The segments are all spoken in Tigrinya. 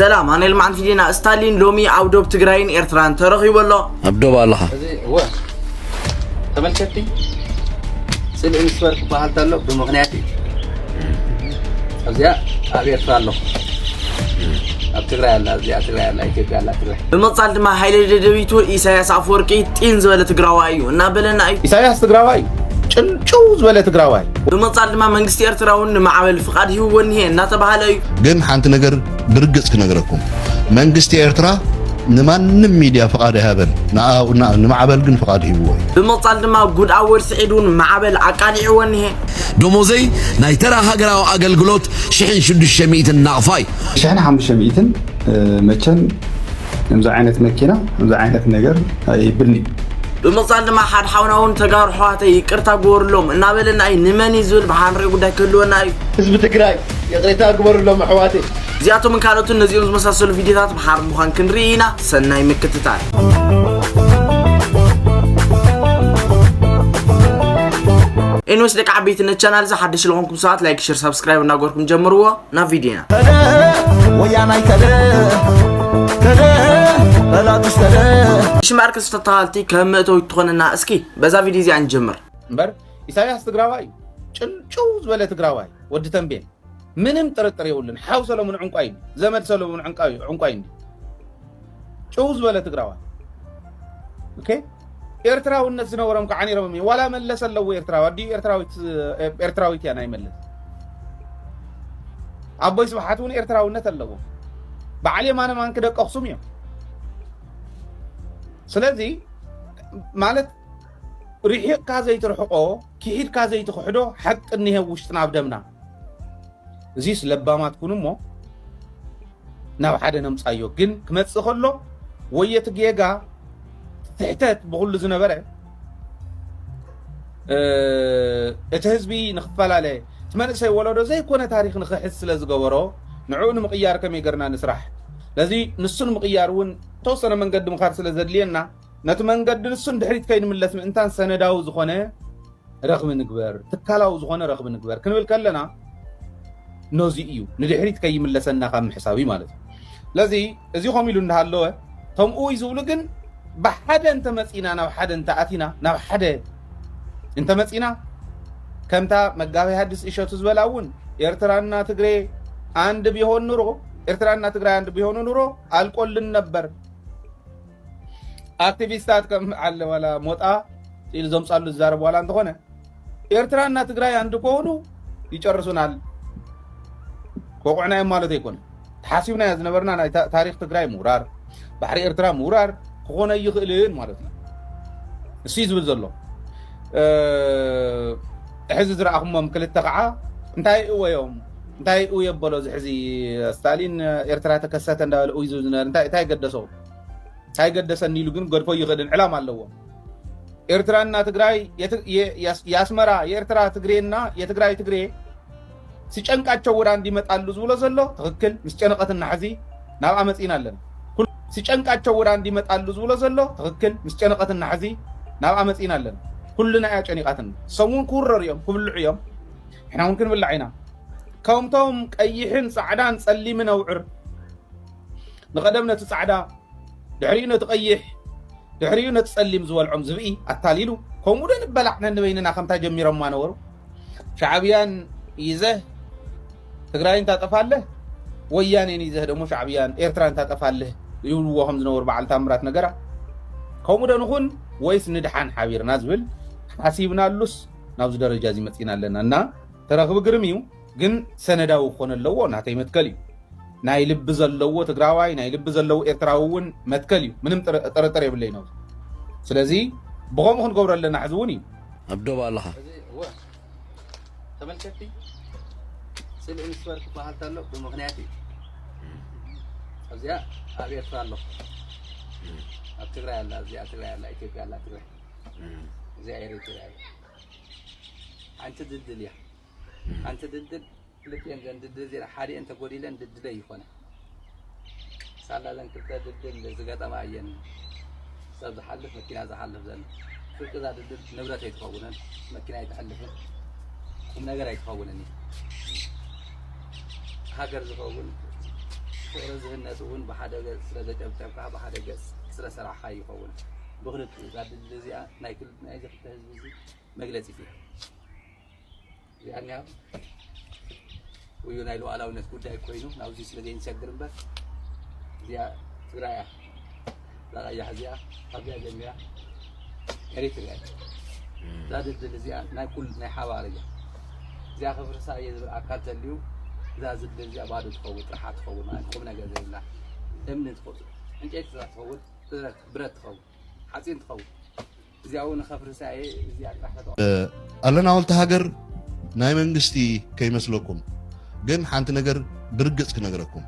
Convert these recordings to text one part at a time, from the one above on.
ሰላም፣ ኣነ ልማዓንቲ ዲና። ስታሊን ሎሚ ኣብ ዶብ ትግራይን ኤርትራን ተረኺቡ ኣሎ። ኣብ ዶብ ኣለኻ? እዚ እወ ተመልከቲ፣ ጽልኢ ምስ በል ክበሃል ተሎ ብምኽንያት እዩ። ኣብዚኣ ኣብ ኤርትራ ኣለኹ፣ ኣብ ትግራይ ኣላ፣ ኣብዚኣ ትግራይ ኣላ፣ ኢትዮጵያ ኣላ፣ ትግራይ። ብምቕጻል ድማ ሃይለ ደደቢቱ ኢሳያስ ኣፈወርቂ ጢን ዝበለ ትግራዋይ እዩ እናበለና እዩ። ኢሳያስ ትግራዋይ እዩ፣ ጭንጭው ዝበለ ትግራዋይ። ብምቕጻል ድማ መንግስቲ ኤርትራ እውን ንማዕበል ፍቓድ ሂብዎ እኒሄ እናተባህለ እዩ። ግን ሓንቲ ነገር ብርግጽ ክነግረኩም፣ መንግስቲ ኤርትራ ንማንም ሚድያ ፍቓድ ኣይሃበን፣ ንኣ- ንኣ- ንማዕበል ግን ፍቓድ ሂብዎ እዩ። ብምቕጻል ድማ ጉድ ኣወል ስዒድ እውን ማዕበል ኣቃሊዕዎ እኒሄ። ደሞዘይ ናይ ተራ ሃገራዊ ኣገልግሎት ሽሕን ሽዱሽተ ሚእትን ናቕፋ እዩ። ሽሕን ሓሙሽተ ሚእትን መቸን ከምዚ ዓይነት መኪና ከምዚ ዓይነት ነገር ኣይብልኒ። ብምቕጻል ድማ ሓድሓውና እውን ተጋሩ ኣሕዋተይ ይቅርታ ግበሩሎም እናበለና እዩ። ንመን እዩ ዝብል ብሓንሪኦ ጉዳይ ክህልወና እዩ። ህዝቢ ትግራይ ይቕሬታ ግበሩሎም ኣሕዋተይ። እዚኣቶምን ካልኦትን ነዚኦም ዝመሳሰሉ ቪድዮታት ብሓር ምዃን ክንርኢ ኢና። ሰናይ ምክትታል። ኤንወስ ደቂ ዓበይቲ ነቲ ቻናል እዚ ሓደሽ ዝኾንኩም ሰባት ላይክ፣ ሸር፣ ሳብስክራይብ እናገርኩም ጀምርዎ። ናብ ቪድዮና። ከደ ወያናይ ከደ ከደ በላቱስ ከደ ሽማር ክስተ ተሃልቲ ከም መእተዊ ትኾነና። እስኪ በዛ ቪድዮ እዚኣ ንጀምር። እምበር ኢሳያስ ትግራዋይ እዩ። ጭንጭው ዝበለ ትግራዋይ ወዲ ተንቤን ምንም ጥርጥር የብሉን። ሓው ሰለሙን ዕንቋይ እዩ። ዘመድ ሰለሙን ዕንቋይ እዩ። ጭው ዝበለ ትግራዋይ። ኦኬ ኤርትራውነት ዝነበሮም ከዓ ነይሮም እዮም። ዋላ መለስ ኣለዎ ኤርትራዊ ኣዲኡ ኤርትራዊት ኤርትራዊት እያ ናይ መለስ። ኣቦይ ስብሓት እውን ኤርትራውነት ኣለዎ። በዓል የማነ ማንኪ ደቂ ኣኽሱም እዮም። ስለዚ ማለት ርሒቕካ ዘይትርሕቆ ክሒድካ ዘይትኽሕዶ ሓቂ እኒሀ ውሽጥና ኣብ ደምና። እዚስ ለባማት ኩኑ እሞ ናብ ሓደ ነምፃዮ። ግን ክመፅእ ከሎ ወይ እቲ ጌጋ ስሕተት ብኩሉ ዝነበረ እቲ ህዝቢ ንክፈላለ እቲ መንእሰይ ወለዶ ዘይኮነ ታሪክ ንክሕዝ ስለ ዝገበሮ ንዕኡ ንምቅያር ከመይ ገርና ንስራሕ። ስለዚ ንሱ ንምቅያር እውን ተወሰነ መንገዲ ምኻድ ስለ ዘድልየና ነቲ መንገዲ ንሱ ንድሕሪት ከይንምለስ ምእንታን ሰነዳዊ ዝኾነ ረኽቢ ንግበር፣ ትካላዊ ዝኾነ ረኽቢ ንግበር ክንብል ከለና ነዚ እዩ ንድሕሪት ከይምለሰና ካብ ምሕሳብ እዩ ማለት እዩ። ስለዚ እዚ ከምኡ ኢሉ እንዳሃለወ ከምኡ እዩ ዝብሉ ግን ብሓደ እንተመፂና ናብ ሓደ እንተኣቲና ናብ ሓደ እንተመፂና ከምታ መጋቤ ሐዲስ እሸቱ ዝበላ እውን ኤርትራና ትግሬ አንድ ቢሆን ኑሮ ኤርትራና ትግራይ አንድ ቢሆኑ ኑሮ አልቆልን ነበር። ኣክቲቪስታት ከም ዓለ ዋላ ሞጣ ኢሉ ዘምፃሉ ዝዛረብ ዋላ እንተኾነ ኤርትራና ትግራይ አንድ ከሆኑ ይጨርሱናል። ከቑዕናዮም ማለት ኣይኮነ ተሓሲብናዮ ዝነበርና ናይ ታሪክ ትግራይ ምውራር ባሕሪ ኤርትራ ምውራር ክኾነ ይኽእልን ማለት እዩ። እሱ ዝብል ዘሎ ሕዚ ዝረኣኹሞም ክልተ ከዓ እንታይ እወዮም እንታይ እው የበሎ እዚ ሕዚ ስታሊን ኤርትራ ተከሰተ እንዳበለ እው ዝብል ዝነበረ እንታይ ገደሰው እንታይ ገደሰኒ ኢሉ ግን ገድፎ ይኽእልን ዕላማ ኣለዎ። ኤርትራና ትግራይ የአስመራ የኤርትራ ትግሬና የትግራይ ትግሬ ሲጨንቃቸው ወደ አንድ ይመጣሉ ዝብሎ ዘሎ ትኽክል ምስ ጨነቀትና ሕዚ ናብ ኣመፂና ኣለና። ሲጨንቃቸው ወደ አንድ ይመጣሉ ዝብሎ ዘሎ ትኽክል ምስ ጨነቀትና ሕዚ ናብ ኣመፂና ኣለና። ኩልና እያ ጨኒቃትና። ሰሙን ክውረሩ እዮም ክብልዑ እዮም። ንሕና እውን ክንብላዕ ኢና። ከምቶም ቀይሕን ፃዕዳን ፀሊምን ኣውዕር ንቐደም ነቲ ፃዕዳ ድሕሪኡ ነቲ ቀይሕ ድሕሪኡ ነቲ ፀሊም ዝበልዖም ዝብኢ ኣታሊሉ ከምኡ ዶ ንበላዕ ነንበይንና ከምታ ጀሚሮማ ነበሩ። ሻዕብያን ይዘህ ትግራይን ታጠፋለህ ወያኔን ይዘህ ደግሞ ሻዕብያን ኤርትራን ታጠፋለህ ይብልዎ ከም ዝነበሩ በዓል ታምራት ነገራ ከምኡ ዶ ንኹን ወይስ ንድሓን ሓቢርና ዝብል ሓሲብናሉስ ናብዚ ደረጃ እዚ መፂና ኣለና እና ተረኽቢ ግርም እዩ። ግን ሰነዳዊ ክኾነ ኣለዎ ናተይ መትከል እዩ። ናይ ልቢ ዘለዎ ትግራዋይ ናይ ልቢ ዘለዎ ኤርትራዊ እውን መትከል እዩ። ምንም ጥርጥር የብለይ ነው። ስለዚ ብኸምኡ ክንገብሮ ኣለና ሕዚ እውን እዩ። ኣብ ዶብ ኣለኻ። ተመልከቲ ጽልኢ ምስ በል ክበሃል ተሎ ብምኽንያት እዩ። ኣብዚኣ ኣብ ኤርትራ ኣለኹ። ኣብ ትግራይ ኣላ፣ ኣብዚኣ ትግራይ ኣላ፣ ኢትዮጵያ ኣላ ትግራይ። እዚኣ ኤሪትሪያ ኣላ። ሓንቲ ድልድል እያ። ሓንቲ ድልድል ክልቲኤን ዘን ድልድል እዚኤን ሓዲኤን ተጎዲለን ድልድለይ ይኾነ። ሳላ ዘን ክልተ ድልድል ዝገጠማ እየን ሰብ ዝሓልፍ መኪና ዝሓልፍ ዘሎ። ፍርቂ እዛ ድልድል ንብረት ኣይትኸውንን፣ መኪና ኣይትሓልፍን፣ ቁም ነገር ኣይትኸውንን እያ። ሃገር ዝኸውን ፍቕሪ ዝህነጽ እውን ብሓደ ገጽ ስለ ዘጨብጨብካ፣ ብሓደ ገጽ ስለ ሰራሕኻ ይኸውን። ብኽልቲኡ፣ እዛ ድልድል እዚኣ ናይ ክል-፣ ናይዚ ክልተ ህዝቢ እዚ መግለጺት እያ። እዚኣ እኒኣ እዩ ናይ ሉዓላውነት ጉዳይ ኮይኑ ናብዚ ስለ ዘይንሰግር እምበር፣ እዚኣ ትግራይ እያ። እዛ ቀያሕ እዚኣ ካብዚኣ ጀሚራ ኤሪትሪያ እያ። እዛ ድልድል እዚኣ ናይ ኩል ናይ ሓባር እያ። እዚኣ ከፍርሳ እየ ዝብል ኣካል ተልዩ፣ እዛ ድልድል እዚኣ ባዶ ትኸውን፣ ጥርሓ ትኸውን፣ ማለት ቁም ነገር ዘይብላ እምኒ ትኸውን፣ ዕንጨይቲ ጥራሕ ትኸውን፣ ብረት፣ ብረት ትኸውን፣ ሓፂን ትኸውን። እዚኣ እውን ከፍርሳ እየ፣ እዚኣ ጥራሕ ተጠቐ- ኣለና ወልተ ሃገር ናይ መንግስቲ ከይመስለኩም፣ ግን ሓንቲ ነገር ብርግጽ ክነግረኩም፣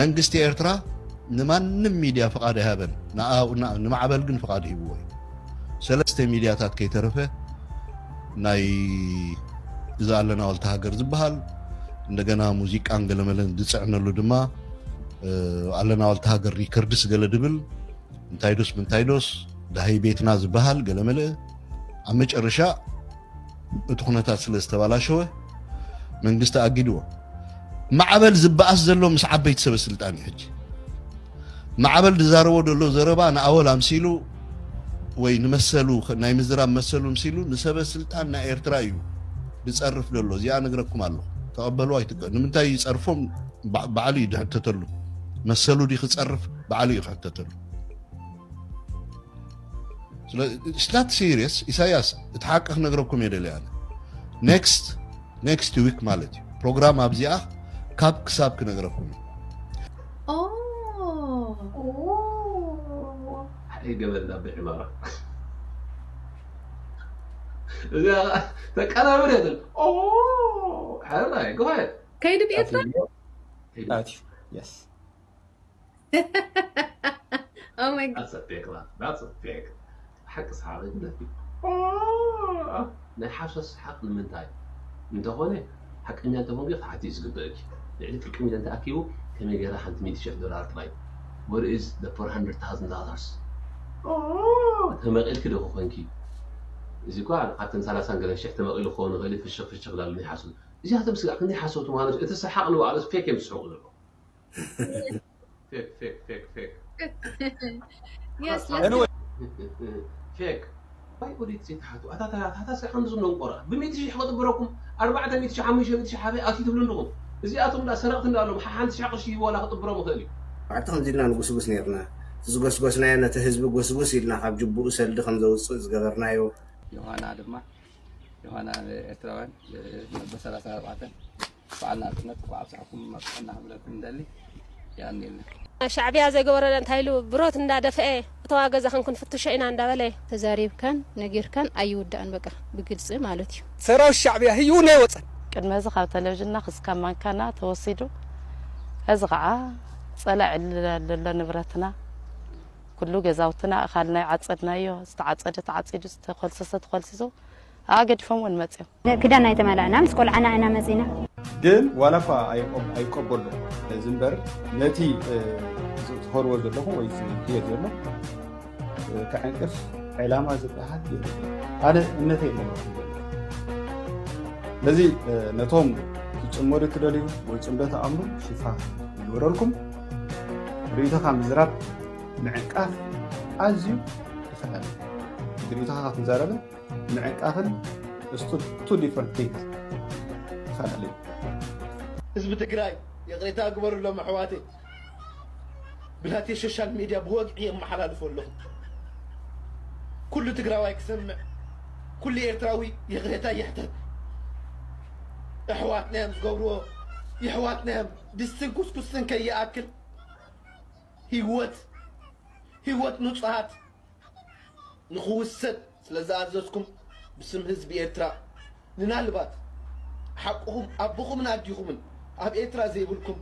መንግስቲ ኤርትራ ንማንም ሚድያ ፍቓድ ኣይሃበን። ንኣ-፣ ንኣ-፣ ንማዕበል ግን ፍቓድ ሂብዎ እዩ። ሰለስተ ሚድያታት ከይተረፈ ናይ እዛ ኣለና ወልተ ሃገር ዝበሃል፣ እንደገና ሙዚቃን ገለመለን ዝጽዕነሉ ድማ፣ እ፣ ኣለና ወልተ ሃገር ሪከርድስ ገለ ድብል፣ እንታይ ዶስ ምንታይ ዶስ፣ ዳሃይ ቤትና ዝበሃል ገለመለ። ኣብ መጨረሻ እቲ ኩነታት ስለ ዝተባላሸወ መንግስቲ ኣጊድዎ። ማዕበል ዝበኣስ ዘሎ ምስ ዓበይቲ ሰበ ስልጣን እዩ። ሕጂ ማዕበል ዝዛረቦ ዘሎ ዘረባ ንኣወል ኣምሲሉ ወይ ንመሰሉ፣ ናይ ምዝራብ መሰሉ ኣምሲሉ ንሰበ ስልጣን ናይ ኤርትራ እዩ ዝጸርፍ ዘሎ። እዚኣ ነግረኩም ኣለኹ። ተቐበሉ ኣይትቀ-፣ ንምንታይ ይጸርፎም? ባ-፣ ባዕሉ እዩ ዝሕተተሉ። መሰሉ ድዩ ክጸርፍ? ባዕሉ እዩ ክሕተተሉ። ስለ-፣ it's not serious። ኢሳያስ፣ እቲ ሓቂ ክነግረኩም እየ ደልየ ኣነ። ኔክስት፣ ኔክስት ዊክ ማለት እዩ። ፕሮግራም ኣብዚኣ ካብ ክሳብ ክነግረኩም እዩ። ኦ ሓይ ገበል ናብ ዕማራ። እዚኣ ተቀናብር የብል። ኦ፣ ሓራይ፣ go ahead። ከይዱ ብኤርትራ ኣትዩ። Yes። Oh my God. That's a big laugh. That's a big. ሓቂ ሰሓቕ ይብለኪ። ኦ፣ ናይ ሓሶት ሰሓቕ ንምንታይ? እንተኾነ፣ ሓቀኛ እንተኾንኪ ክትሓትዪ ዝግበእኪ። ልዕሊ ፍርቂ ሚልዮን ተኣኪቡ ከመይ ገይራ ሓንቲ ሚእቲ ሽሕ ዶላር ጥራይ? Where is the four hundred thousand dollars? ኦ፣ ተመቒልኪ ዶ ክኾንኪ? እዚ እኳ ካብተን ሰላሳን ገለን ሽሕ ተመቒሉ ክኸውን ይኽእል እዩ፣ ፍሽኽ ፍሽኽ ላሉ ናይ ሓሶት። እዚኣቶም ስጋዕ ክንደይ ሓሰውቲ ምዃኖም፣ እቲ ሰሓቕ ንባዕሉ ፌክ እዮም ዝስሕቑ ዘለዉ። ፌክ፣ ፌክ፣ ፌክ፣ ፌክ። Yes, Anyway፣ ፌክ። ዋይ ኦዲት ዘይትሓቱ። ኣታ፣ ኣታ፣ ኣታ፣ ኣታ፣ ስራሕ ከምዚ ዝነንቆራ። ብሚእቲ ሽሕ ክጥብረኩም፣ ኣርባዕተ ሚእቲ ሽሕ፣ ሓሙሽተ ሚእቲ ሽሕ ሓበይ ኣትዩ ትብሉ እንድኹም። እዚኣቶም እንዳ ሰረቕቲ እንዳ ኣለዎም፣ ሓ-፣ ሓንቲ ሽሕ ቅርሺ ሂብዋ ላ ክጥብሮም ይኽእል እዩ። ኣርባዕተ ከምዚ ኢልና ንጉስጉስ ነይርና። ዝጎስጎስናዮ ነቲ ህዝቢ ጎስጉስ ኢልና ካብ ጅቡኡ ሰልዲ ከም ዘውፅእ ዝገበርናዮ። ዮሃና ድማ፣ ዮሃና ንኤርትራውያን፣ እ፣ ነበር ሰላሳ ኣርባዕተ፣ በዓል ናጽነት፣ እንኳዕ ኣብፀሐኩም ኣብፀሐና ክብለኩም እንደሊ። ያኔልና ሻዕብያ ዘይገበረና እንታይ ኢሉ ብረት እንዳደፍአ እተዋ ገዛኽን ክንፍትሾ ኢና እንዳበለ ተዛሪብካን ነጊርካን ኣይውዳእን በቃ ብግልፂ ማለት እዩ። ሰራዊት ሻዕብያ ህይውና ይወፀን። ቅድሚ እዚ ካብ ቴሌቪዥንና ክስካብ ማንካና ተወሲዱ፣ ሕዚ ከዓ ፀላዕ ዕልል ኣሎ ንብረትና፣ ኩሉ ገዛውትና እኻልና ይዓፀድናዮ፣ ዝተዓፀደ ተዓፂዱ፣ ዝተኮልሰሰ ተኮልሲሱ፣ ኣገዲፎም እውን መፅዮም። ክዳን ኣይተመላእና ምስ ቆልዓና ኢና መፂና። ግን ዋላ እኳ ኣይቆ-፣ ኣይቀበሎ እዚ እምበር ነቲ፣ እ፣ ትኸድዎ ዘለኹም ወይ ትህዮ ዘሎ፣ እ፣ ከዕንቅፍ ዕላማ ዝበሃል የለን። ኣነ እምነተይ የለን። ስለዚ፣ እ፣ ነቶም ክትጽመዱ እትደልዩ ወይ ጽምዶ ትኣምኑ ሽፋን ይግበረልኩም። ርእይቶኻ ምዝራብ ምዕንቃፍ ኣዝዩ ይፈላለ። ርእይቶኻ ክትዛረብን ምዕንቃፍን it's two፣ two different things። ይፈላለ እዩ። ህዝቢ ትግራይ ይቕሬታ ግበሩሎም ኣሕዋተይ። ብናተይ ሶሻል ሚድያ ብወግዒ የመሓላልፎ ኣለኹ። ኩሉ ትግራዋይ ክሰምዕ፣ ኩሉ ኤርትራዊ ይቕሬታ ይሕተት። ኣሕዋትና እዮም ዝገብርዎ፣ የሕዋትና እዮም። ድስትን ኩስኩስትን ከይኣክል ህይወት፣ ህይወት ንጹሃት ንኽውሰድ ስለ ዝኣዘዝኩም ብስም ህዝቢ ኤርትራ፣ ምናልባት ሓቅኹም ኣቦኹምን ኣዲኹምን ኣብ ኤርትራ ዘይብልኩም፣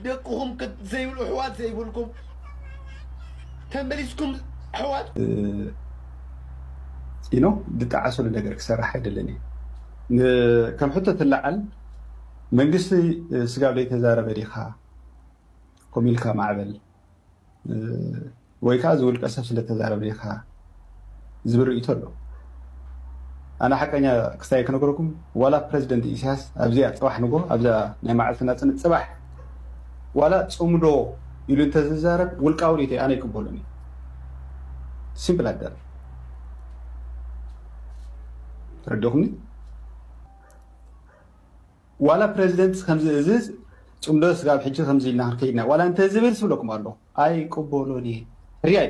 ደቅኹም ከ-፣ ዘይብሉ ኣሕዋት ዘይብልኩም፣ ተመሊስኩም ኣሕዋት you know፣ ዝጠዓሰሉ ነገር ክሰርሕ ኣይደልን እየ። ን-፣ ከም ሕቶ ትለዓል፣ መንግስቲ ስጋብ ዘይተዛረበ ዲኻ ኮሚልካ ማዕበል፣ እ፣ ወይ ከዓ ዝውልቀ ሰብ ስለ ተዛረበ ኢኻ ዝብል ርእይቶ ኣሎ። ኣነ ሓቀኛ ክስታይ ክነግረኩም፣ ዋላ ፕረዚደንት ኢሳያስ ኣብዚኣ ጽባሕ ንጎ፣ ኣብዛ ናይ መዓልቲ ናጽነት ጽባሕ ዋላ ጽምዶ ኢሉ እንተዝዛረብ ውልቃዊ ርእይቶ ኣነ ይቅበሉን እዩ። ሲምፕል ኣደር ተረዲኹምኒ። ዋላ ፕሬዚደንት ከምዚ እዝዝ ጽምዶ ስጋብ ሕጂ ከምዚ ኢልና ክንከይድና ዋላ እንተዝብል ስብለኩም ኣሎ ኣይቅበሎን እየ። ሕርያይ